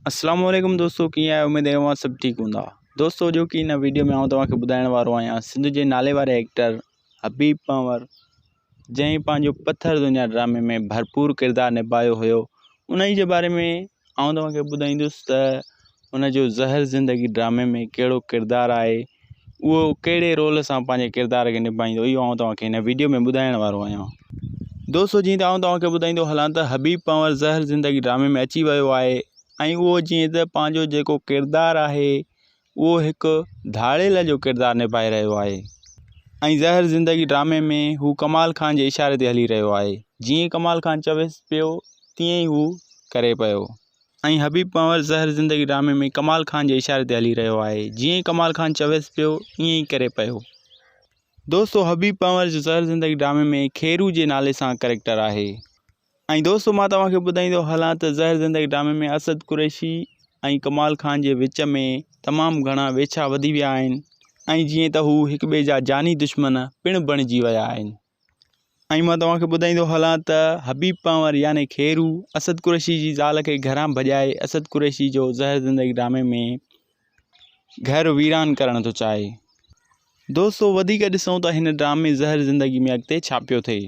اسلام عليڪم دوستو ڪيئن آهيو اميد آهي اوهان سڀ ٺيڪ هوندا دوستو اڄوڪي هن ويڊيو ۾ آئون توهان کي ٻڌائڻ وارو آهيان سنڌ جي نالي واري ايڪٽر حبيب پنهور جنهن پنهنجو پٿر دنيا ڊرامي ۾ ڀرپور ڪردار نڀايو هيو ان جي باري ۾ آئون توهان کي ٻڌائيندس ته ان جو زهر زندگي ڊرامي ۾ ڪهڙو ڪردار آهي اهو ڪهڙي رول سان پنهنجي ڪردار کي نڀائيندو اهو آئون توهان کي هن ويڊيو ۾ ٻڌائڻ وارو آهيان دوستو جيئن ته آئون توهان کي ٻڌائيندو هلان ته حبيب پنهور زهر زندگي ڊرامي ۾ اچي ويو آهي ۽ اهو جيئن ته پنهنجو جيڪو ڪردار آهي اهو هڪ ڌاڙيل جو ڪردار نڀائي رهيو آهي ۽ زهر زندگي ڊرامي ۾ هو ڪمال خان جي اشاري تي هلي رهيو آهي جيئن ڪمال خان چويس پيو تيئن ئي هو ڪري پيو ۽ حبيب پنهور زهر زندگي ڊرامي ۾ ڪمال خان جي اشاري تي هلي رهيو آهي جيئن ڪمال خان چويس پيو ائين ئي ڪري پيو. دوستو حبيب پنهور جو زهر زندگي ڊرامي ۾ خيرو جي نالي سان ڪريڪٽر آهي ۽ دوستو مان توهان کي ٻڌائيندو هلان ته زهر زندگي ڊرامي ۾ اسد قريشي ۽ ڪمال خان جي وچ ۾ تمام گهڻا ويڇا وڌي ويا آهن ۽ جيئن ته هو هڪ ٻئي جا جاني دشمن پڻ بڻجي ويا آهن ۽ مان توهان کي ٻڌائيندو هلان ته حبيب پنهور يعني خيرو اسد قريشي جي زال کي گهران ڀڄائي اسد قريشي جو زهر زندگي ڊرامي ۾ گهر ويران ڪرڻ ٿو چاهي. دوستو وڌيڪ ڏسون ته هن ڊرامي زهر زندگي ۾ اڳتي ڇا پيو ٿئي.